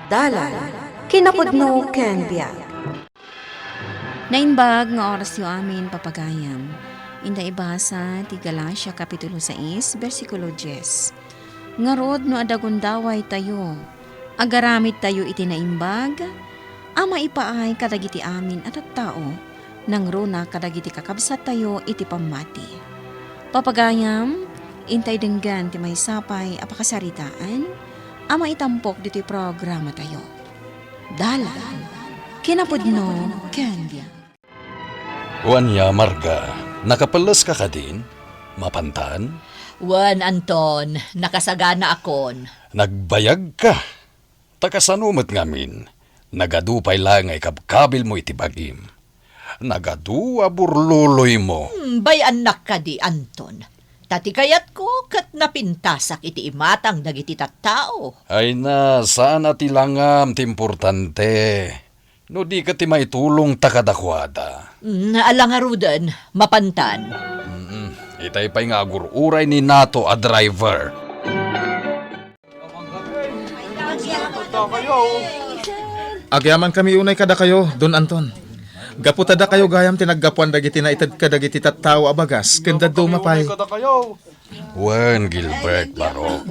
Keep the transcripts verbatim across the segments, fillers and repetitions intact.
Dalan, kinapudno ken biag. Naimbag nga orasyo amin, papagayam. Inta ibasa ti Galacia Kapitulo sais, bersikulo dies. Ngarud, no adda gundawaytayo, agaramidtayo iti naimbag a maipaay kadagiti amin a tattao, nangruna kadagiti kakabsattayo iti pammati. Papagayam, intay denggen ti maysa pay a pakasaritaan a maitampok ditoy programatayo. Dalan, kinapudno, ken biag. Wen ya, Marga, nakapelleska kadin? Mapantan? Wen, Anton, nakasaganaakon. Nagbayagka. Ta kasano met ngamin, nagadu pay laeng nga ikabkabilmo iti bagim. Nagadu a burluloymo. Hmm, bay-annak kadi, Anton. Ta ti kayatko ket napintasak iti imatang dagiti tattao. Ay na, saan a ti langam ti importante. No di ket ti maitulongta kadakuada. Mm, ala ngaruden, mapantan. Mm-mm. Itay pay nga agur-uray ni Nato a driver. Agyamankami unay kadakayo, Don Anton. Gapu ta dakayo gayam ti naggapuan dagiti naited kadagiti tattao a bagas ken dadduma pay. Wen, Gilbert, Barok.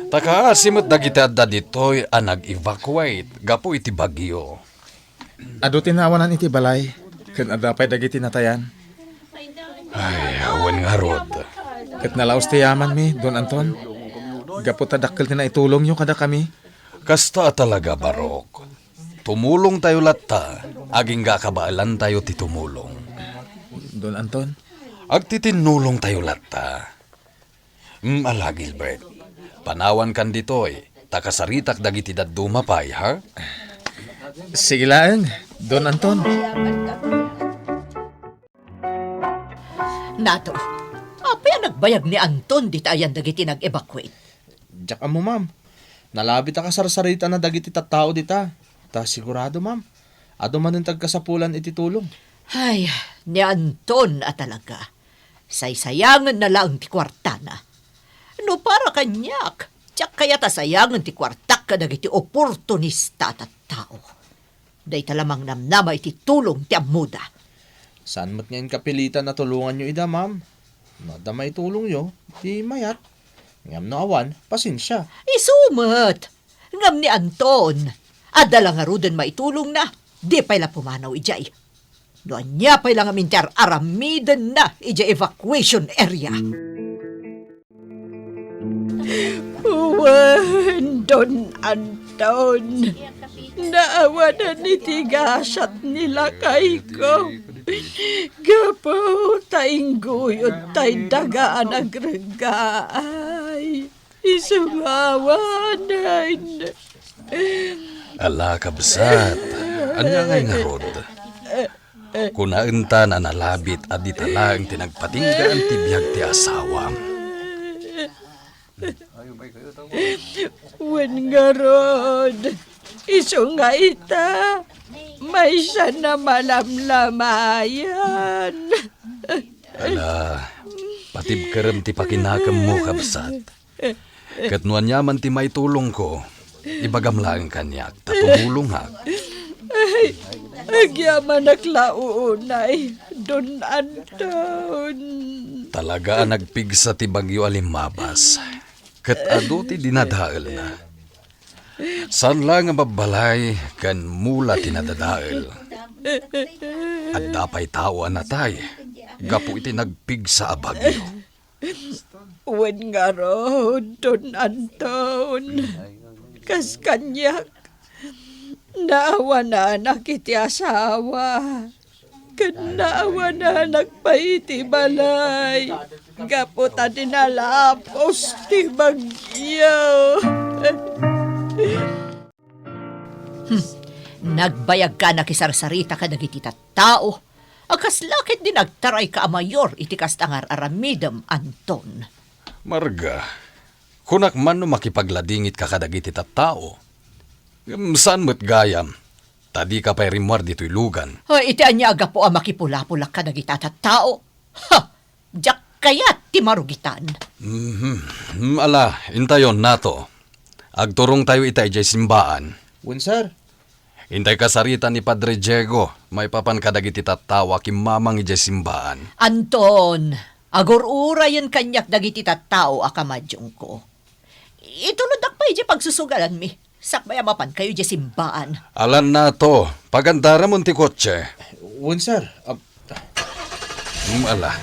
Ta kaasi met dagiti adda ditoy a nag-evacuate gapu iti bagyo. Adu ti naawanan iti balay, ken adda pay dagiti natayan. Ay, awan ngarud. Ket nalaos ti yamanmi, Don Anton. Gapu ta dakkel ti naitulongyo kadakami. Kasta a talaga, Barok. Tumulongtayo latta, agingga a kabaelantayo ti tumulong. Don Anton? Agtitinnulongtayo latta. Mm, ala, Gilbert. Panawankan ditoy, ta kasaritak dagiti dadduma pay, ha? Sige laeng, Don Anton. Nato, apay a nagbayag ni Anton dita ayan dagiti nag-evacuate? Diak ammo, ma'am. Nalabit a kasarsaritana dagiti tattao dita. Ta sigurado, ma'am, adu manen ti agkasapulan iti tulong. Ay, ni Anton a talaga. Saysayangenna laeng ti kuartana. No para kaniak, diak kayat a sayangen ti kuartak kadagiti oportunista a tattao. Dayta la mangnamnama iti tulong ti ammoda. Saan met nga inkapilitan a tulonganyo ida, ma'am. No adda maitulongyo, di mayat. Ngem no awan, pasensia. Isu met! Ngem ni Anton, adda la ngaruden maitulongna, di pay la pumanaw idiay. No ania pay la ngamin ti ar-aramidenna idiay evacuation area. Wen, Don Anton, naawanan iti gasat ni lakayko. Gapu ta ingguyod tay daga a nagreggaay. Isu nga awanen. Ala, kabsat, ania ngay ngarud? Kunaentan a nalabit a dita laeng ti nagpatinggaan ti biag ti asawam. Wen ngarud, isu nga ita, maysa a malamlamayan. Ala, patibkerem ti pakinakemmo, kabsat. Ket no aniaman ti maitulongko, ibagam laeng kaniak, ta tumulongak. Ay, agyamanak la unay, Don Anton. Talaga a nagpigsa ti bagyo a limmabas, ket adu ti dinadaelna. Saan la nga babbalay ken mula ti nadadael. Adda pay tao a natay gapu iti nagpigsa a bagyo. Wen ngarud, Don Anton, kas kaniak, naawananak iti asawa, ken naawananak pay iti balay, gapu ta dinalapos ti bagyo. Hmm. Nagbayagka a nakisarsarita kadagiti tattao. A kasla ketdi nagtarayka a mayor iti kasta nga ar-aramidem, Anton? Marga, kunak man no makipagladingitka kadagiti tattao. Ngem saan met gayam, ta dika pay rimmuar ditoy lugan. Ay, iti ania a gapu a makipulapolak kadagita tattao? Ha! Diak kayat ti marugitan. Mhm. Mm, ala, intayon, Nato. Agturongtayo ita idiay simbaan. Wen, sir. Intay kasarita ni Padre Diego maipapan kadagiti tattao a kimmamang idiay simbaan. Anton, agur-urayen kaniak dagiti tattao a kamadiongko. Ituloddak pay idiay pagsusugalanmi, sakbay a mapankayo idiay simbaan. Alannato, pagandaramon ti kotse. Wen, sir. Ap- Mm, ala.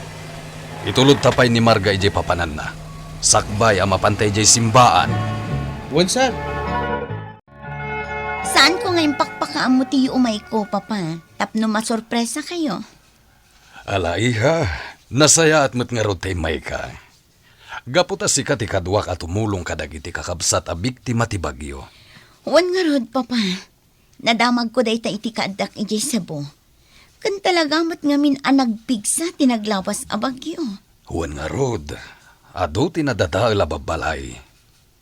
Itulodta pay ni Marga idiay papananna, sakbay a mapanta idiay simbaan. Wen, sir. Saanko nga impakpakaammo ti yuumayko, Papa, tapno masorpresakayo. Ala, iha, nasayaat met ngarud ti immayka. Gapu ta sika ti kaduak a tumulong kadagiti kakabsat a biktima ti bagyo. Wen ngarud, Papa. Nadamagko dayta iti kaaddak idiay Cebu. Ken talaga met ngamin a nagpigsa ti naglawas a bagyo. Wen ngarud, adu ti nadadael a babbalay.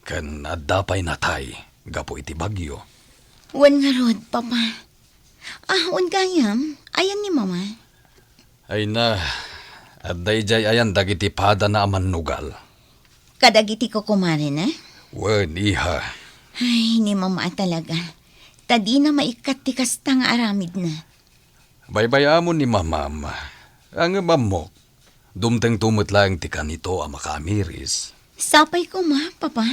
Ken adda pay natay gapu iti bagyo. Wen ngarud, Papa. Ah, wen gayam, ayan ni Mama? Ay na, adda idiay ayan dagiti padana a mannugal. Kadagiti kukumarena? Wen, iha. Ay, ni Mama talaga. Ta dina maikkat ti kasta nga aramidna. Baybay-amon ni Mamam. Ngem ammok, dumtengto met laeng ti kanito a makaamiris. Sapay koma, Papa.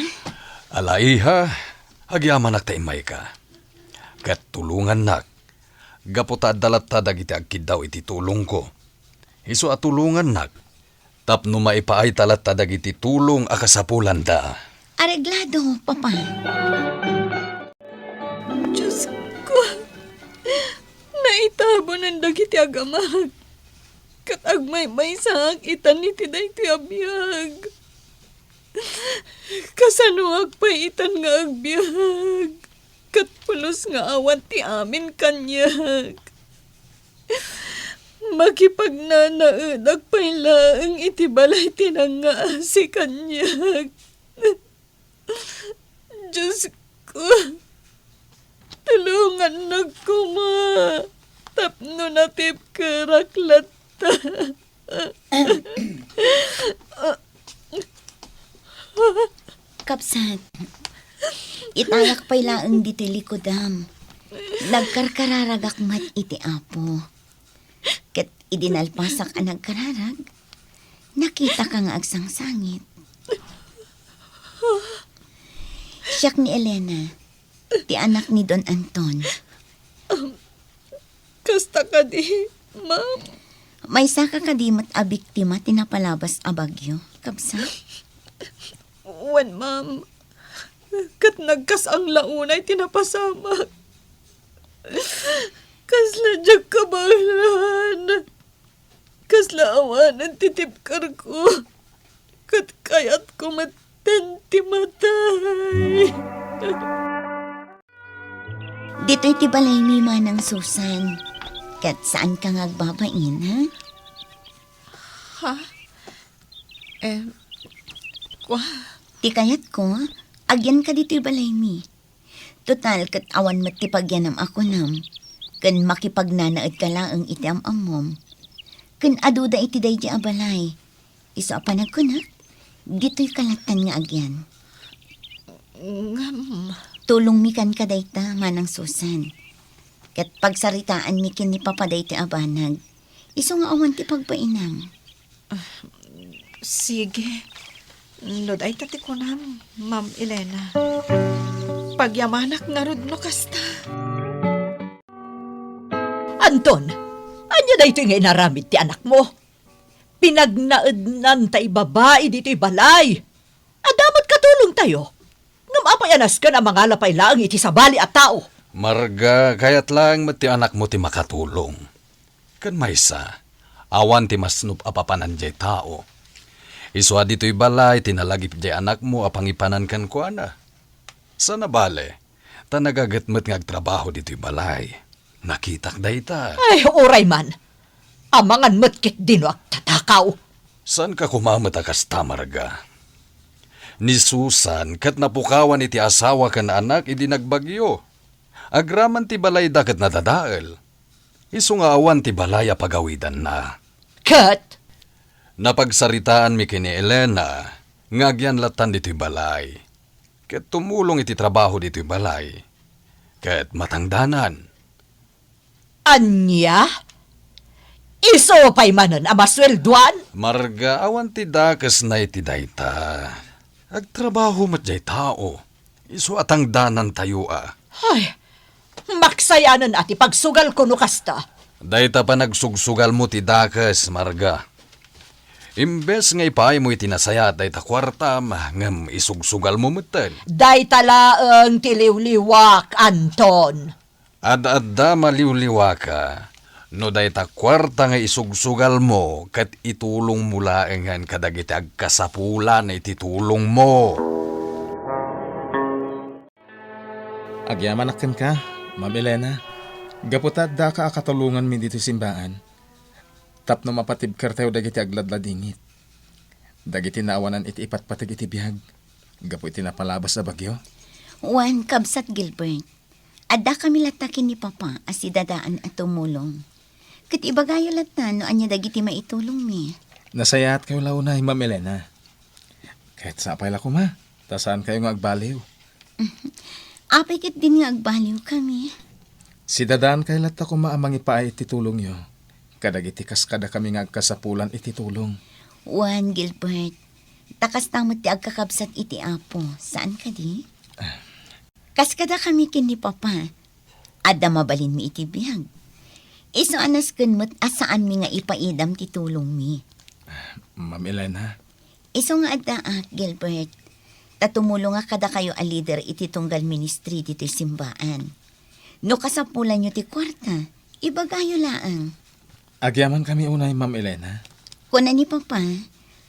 Ala, iha, agyamanak ta immayka. Ket tulongannak, gapu ta adda latta dagiti agkiddaw iti tulongko. Isu a tulongannak, tapno maipaayta latta dagiti tulong a kasapulanda. Areglado, Papa. Diosko, naitabonen dagiti agamag, ket agmaymaysaak itan iti daytoy a biag. Kasanoak pay itan nga agbiag, ket pulos nga awan ti amin kaniak? Makipagnanaedak pay laeng iti balay ti nangngaasi kaniak. Diosko, tulongannak koma tapno natipkerak latta. Kabsat, itayak pay laeng ditoy likudam. Nagkarkararagak met iti Apo. Ket idi nalpasak a nagkararag, nakitaka nga agsangsangit. Siak ni Elena, ti anak ni Don Anton. Kasta kadi, ma'am? Maysaka kadi met a biktima ti napalabas a bagyo, kabsat? Wen, ma'am. Ket nagkas-ang la unay ti napasamak. Kasla diak kabaelan. Kasla awanen ti tipkerko. Ket kayatko metten ti matay. Ditoy ti balaymi, Manang Susan. Ket saanka nga agbabain, ha? Ha? Eh, kwa? Ti kayatko, agyanka ditoy balaymi. Total, ket awan met ti pagyanam a kunam, ken makipagnanaedka laeng iti am-ammom. Ken aduda iti daydi a balay. Isu a panagkunak, ditoyka lattan nga agyan. Ngem? Tulongmi kenka dayta, Manang Susan. Ket pagsaritaanmi ken ni Papa daytoy a banag. Isu nga awan ti pagbainam. Ah, sige. No dayta ti kunam, Ma'am Elena. Pagyamanak ngarud no kasta. Anton, ania daytoy nga inaramid ti anakmo? Pinagnaednan ta ibabai ditoy balay. Adda met katulongtayo. Ngem apay a nasken a mangala pay laeng iti sabali a tao? Marga, kayat laeng met ti anakmo ti makatulong. Ken maysa, awan ti masnop a papanan diay tao. Isu a ditoy balay ti nalagip diay anakmo a pangipanan kenkuana. Sana bale, ta nagaget met nga agtrabaho ditoy balay. Nakitak dayta. Ay, uray man. Amangan met ketdi no agtatakaw. Saanka koma met a kasta, Marga? Ni Susan ket napukawan iti asawa ken anak idi nagbagyo. Agraman ti balayda ket nadadael. Isu nga awan ti balay a pagawidanna. Ket? Napagsaritaanmi ken ni Elena nga agyan lattan ditoy balay. Ket tumulong iti trabaho ditoy balay. Ket matangdanan. Ania? Isu pay manen a masueldoan? Marga, awan ti dakesna iti dayta. Agtrabaho met jay tao. Isu a tangdanantayo a. Ay, maksayanen a ti pagsugalko no kasta. Dayta panagsugsugalmo ti dakes, Marga. Imbes nga ipaaymo iti nasayaat dayta kuartam, ngem isugsugalmo metten. Dayta laeng ti liwliwak, Anton. Ad-adda maliwliwaka, no dayta kuarta nga isugsugalmo ket itulongmo laengen kadagiti agkasapulan iti tulongmo. Agyamanak kenka, Ma'am Elena, gapu ta addaka a katulonganmi ditoy simbaan, tapno mapatibkertayo dagiti agladladingit, dagiti naawanan iti ipatpateg iti biag, gapu iti napalabas a bagyo. Wen, Kabsat Gilbert, addakami latta ken ni Papa a sidadaan a tumulong. Ket ibagayo latta no ania dagiti maitulongmi. Nasayaatkayo la unay, Ma'am Elena. Ket sapay la koma, ta saankayo nga agbaliw. Apay ketdin nga agbaliwkami? Sidadaankayo latta koma a mangipaay iti tulongyo kadagiti kas kadakami nga agkasapulan iti tulong. Wen, Gilbert, ta kasta met ti agkakabsat iti Apo, saan kadi? Kas kadakami ken ni Papa, adda mabalinmi iti biag. Isu a nasken met a saanmi nga ipaidam ti tulongmi. Ma'am Elena. Isu nga addaak, Gilbert, ta tumulongak kadakayo a lider iti tunggal ministry ditoy simbaan. No kasapulanyo ti kuarta, ibagayo laeng. Agyamankami unay, Ma'am Elena. Kuna ni Papa,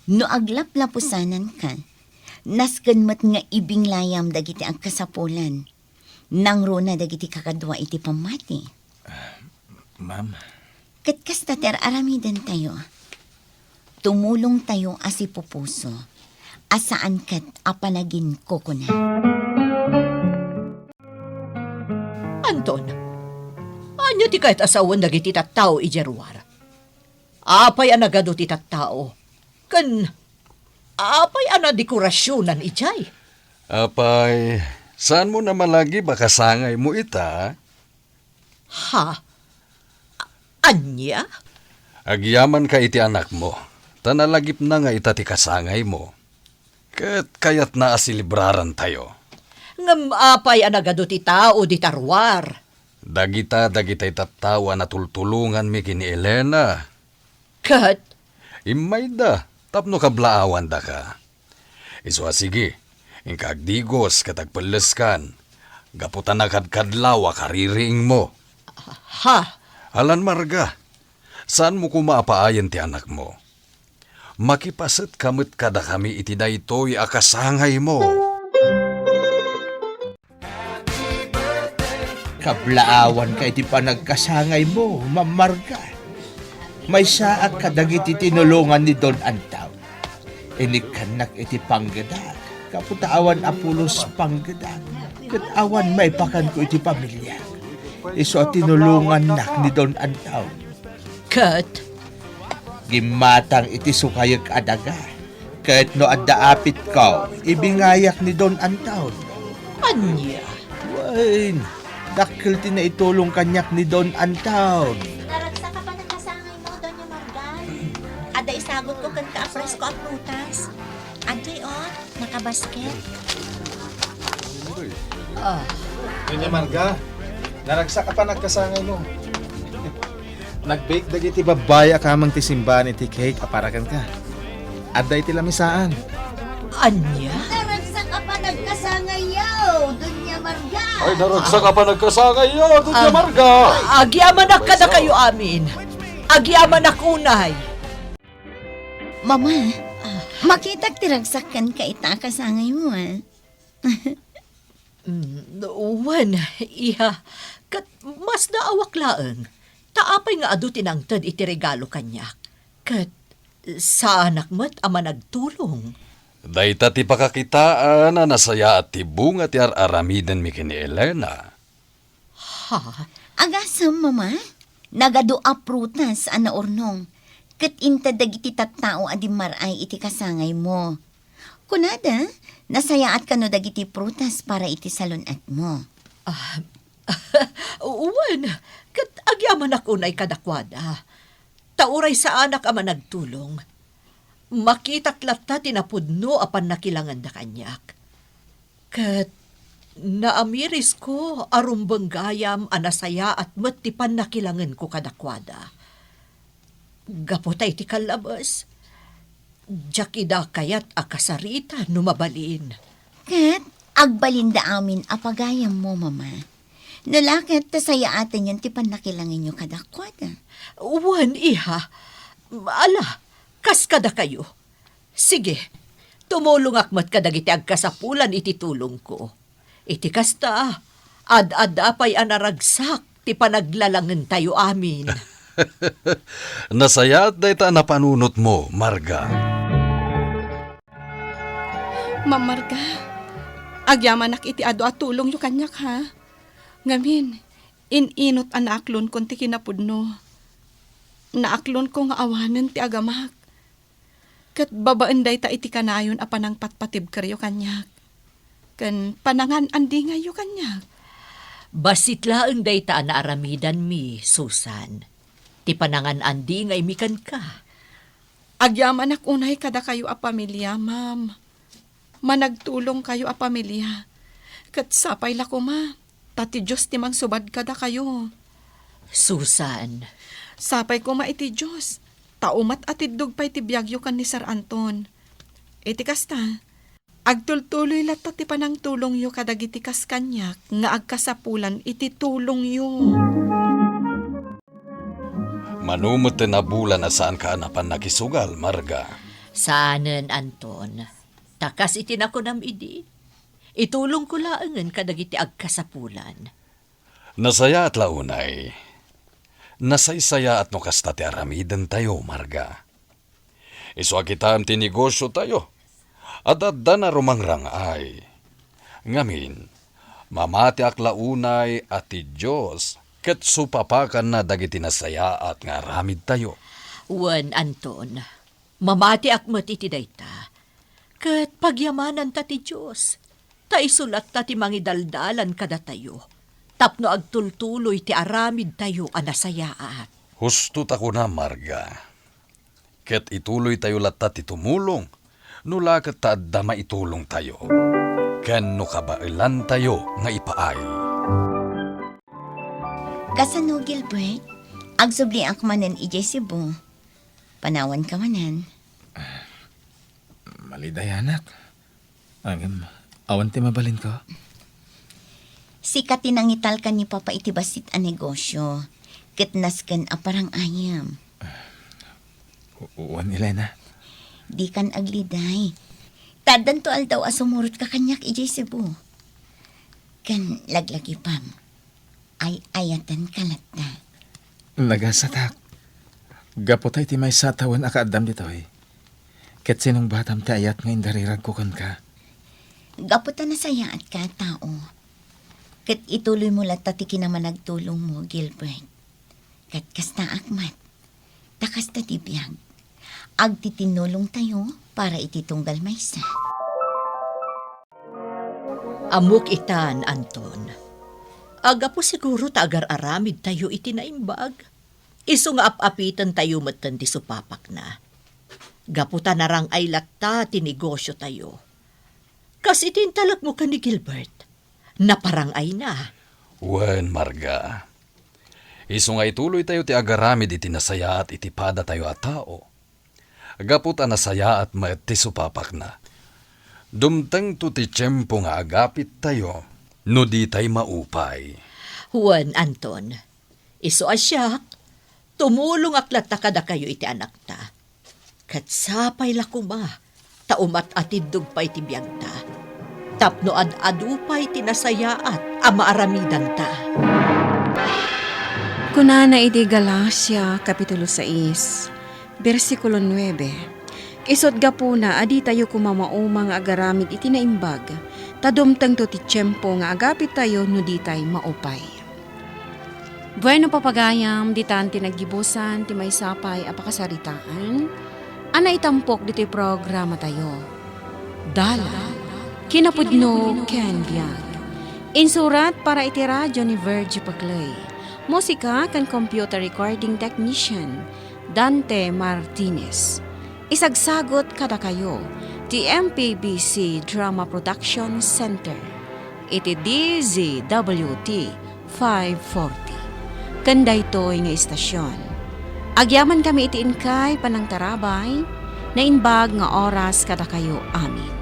no aglaplapusananka, nasken met nga ibinglayam dagiti agkasapulan. Nangruna dagiti kakadua iti pammati. Ah, ma'am. Ket kasta ti ar-aramidentayo. Tumulongtayo a sipupuso, a saan ket a panaginkukuna. Anton, ania ti kayat a sawen dagiti tattao idiay ruar? Apay a nagadu ti tattao? Ken apay a nadekorasionan idiay? Apay, saanmo namalagip a kasangaymo ita? Ha? A-, ania? Agyamanka iti anakmo, ta nalagipna nga ita ti kasangaymo. Ket kayatna a selebrarantayo. Ngem apay a nagadu ti tao dita ruar? Dagita dagiti tattao a natultulonganmi ken ni Elena. Ket? Immayda tapno kablaawandaka. Isu a sige, inka agdigos ket agpelleskan, gapu ta nakadkadlaw a kaririingmo. Ha? Alan Marga, saanmo koma a paayen ti anakmo. Makipasetka met kadakami iti daytoy a kasangaymo. Kablaawanka iti panagkasangaymo, Ma'am Marga. Maysaak kadagiti tinulongan ni Don Antaw. Inikkannak iti panggedak, gapu ta awan a pulos panggedak, ket awan maipakanko iti pamiliak. Isu a tinulongannak ni Don Antaw. Ket? Gimmatang iti sukayek a daga. Ket no adda apitko, ibingayak ni Don Anton. Ania? Wen, dakkel ti naitulong kaniak ni Don Anton. Naragsak a panagkasangaymo, Doña Marga. Adda isagutko kenka a presko a prutas. Adtoy, o. Nakabasket. Ah. Doña Marga, naragsak a panagkasangaymo. Nag-bake dagiti babbai a kameng ti simbaan iti cake a para kenka. Adda iti lamisaan. Ania? Naragsak a panagkasangayo, Doña Marga. Ay, naragsak a panagkasangayo, Doña Ah, Marga. Agyamanak kadakayo amin. Agyamanak unay. Mama, ah, makitak ti ragsak kenka ita a kasangaymo, a. Mm, wen, iha, ket masdaawak laeng, ta apay nga adu ti nangted iti regalo kaniak, ket saanak met a managtulong. Dayta ti pakakitaan a nasayaat ti bunga ti ar-aramidenmi ken ni Elena. Ha? Agasem, Mama? Nagadu a prutas a naurnong, ket inted dagiti tattao a dimmar-ay iti kasangaymo. Kunada, nasayaat kano dagiti prutas para iti salun-atmo. Ah, Wen, ket agyamanak unay kadakuada. Ta uray saanak a managtulong, makitak latta ti napudno a pannakilanganda kaniak. Ket naamirisko a rumbeng gayam a nasayaat met ti pannakilangenko kadakuada. Gapu ta iti kallabes, diak ida kayat a kasarita no mabalin. Ket agbalinda amin a pagayammo, Mama. No la ket ta sayaatenyon ti pannakilangenyo kadakuada. Wen, iha. Ala, kas kadakayo. Sige, tumulongak met kadagiti agkasapulan iti tulongko. Iti kasta, ad-adda pay a naragsak ti panaglalangentayo amin. Nasayaat dayta a napanunotmo, Marga. Ma'am Marga, agyamanak iti adu a tulongyo kaniak, ha? Ngamin, in-inot a naaklonkon ti kinapudno. Naaklonko nga awanen ti agamak. Ket babaen dayta iti kanayon a panangpatpatibkeryo kaniak, ken panangan-andingayyo kaniak. Bassit laeng dayta a naaramidanmi, Susan. Ti panangan-andingaymi kenka. Agyamanak unay kadakayo a pamilia, ma'am. Managtulongkayo a pamilia. Ket sapay la koma, ta ti Dios ti mangsubad kadakayo. Susan. Sapay koma iti Dios, ta umat a tiddog pay ti biagyo ken ni Sir Anton. Iti kasta, agtultuloy latta ti panangtulongyo kadagiti kas kaniak nga agkasapulan iti tulongyo. Mano met ti nabulan a saanka a napannakisugal, Marga? Saanen, Anton. Ta kas iti nakunam idi, itulongko laengen kadagiti agkasapulan. Nasayaat la unay. Nasaysayaat no kasta ti aramidentayo, Marga. Isu a kitaem ti negosiotayo. Ad-adda na rumangrang-ay. Ngamin, mamatiak la unay a ti Dios ket supapakanna dagiti nasayaat nga aramidtayo. Wen, Anton, mamatiak met iti dayta. Ket pagyamananta ti Dios, ta isu latta ti mangidaldalan kadatayo, tapno agtultuloy ti aramidtayo a nasayaat. Husto ta kuna, Marga. Ket ituloytayo latta ti tumulong, no la ket ta adda maitulongtayo, ken no kabaelantayo nga ipaay. Kasano, Gilbert? Agsubliak manen idiay Cebu. Panawanka manen. Maliday, anak. Ngem, awan ti mabalinko. Sika ti nangitalkan ni Papa iti bassit a negosio, ket nasken a parang-ayem. U-, wen, Elena. Dikan agliday. Ta addanto aldaw a sumurotka kaniak idiay Cebu. Ken laglagipem, ay-ayatenka latta. Nagasatak. Gapu ta iti maysa a tawen a kaaddam ditoy, ket sinungbatam ti ayat nga indariragko kenka. Gapu ta nasayaatka a tao, ket ituloymo latta ti kinamanagtulongmo, Gilbert. Ket kastaak met, ta kasta ti biag. Agtitinnulongtayo para iti tunggal maysa. Ammok itan, Anton. Aggapu siguro ta agar-aramidtayo iti naimbag. Isu nga ap-apitentayo metten ti supapakna. Gapu ta narang-ay latta ti negosiotayo. Kas iti intalekmo ken ni Gilbert, naparang-ayna. Wen, Marga. Isu nga ituloytayo ti agaramid iti nasayaat iti padatayo a tao. Gapu ta nasayaat met ti supapakna. Dumtengto ti tiempo nga agapittayo no ditay maupay. Wen, Anton, isu a siak, tumulongak latta kadakayo iti anakta. Ket sapay la koma, ta umat a tiddog pay ti biagta, tapno ad-adu pay ti nasayaat a maaramidanta. Kunana iti Galacia, Kapitulo sais, bersikulo nuebe, "Isut' gapuna a ditayo koma mauma nga agaramid iti naimbag, ta dumtengto ti tiempo nga agapittayo no ditay maupay." Bueno, papagayam, ditan ti naggibusan ti maysa pay a pakasaritaan a naitampok ditoy programatayo. Dalan, kinapudno, ken biag. Insurat para iti radio ni Virgie Paclay. Musika ken computer recording technician, Dante Martinez. Isagsagut kadakayo ti M P B C Drama Production Center iti D Z W T five forty. Ken daytoy nga istasyon, agyamankami iti inkay panangtarabay, naimbag nga oras kadakayo amin.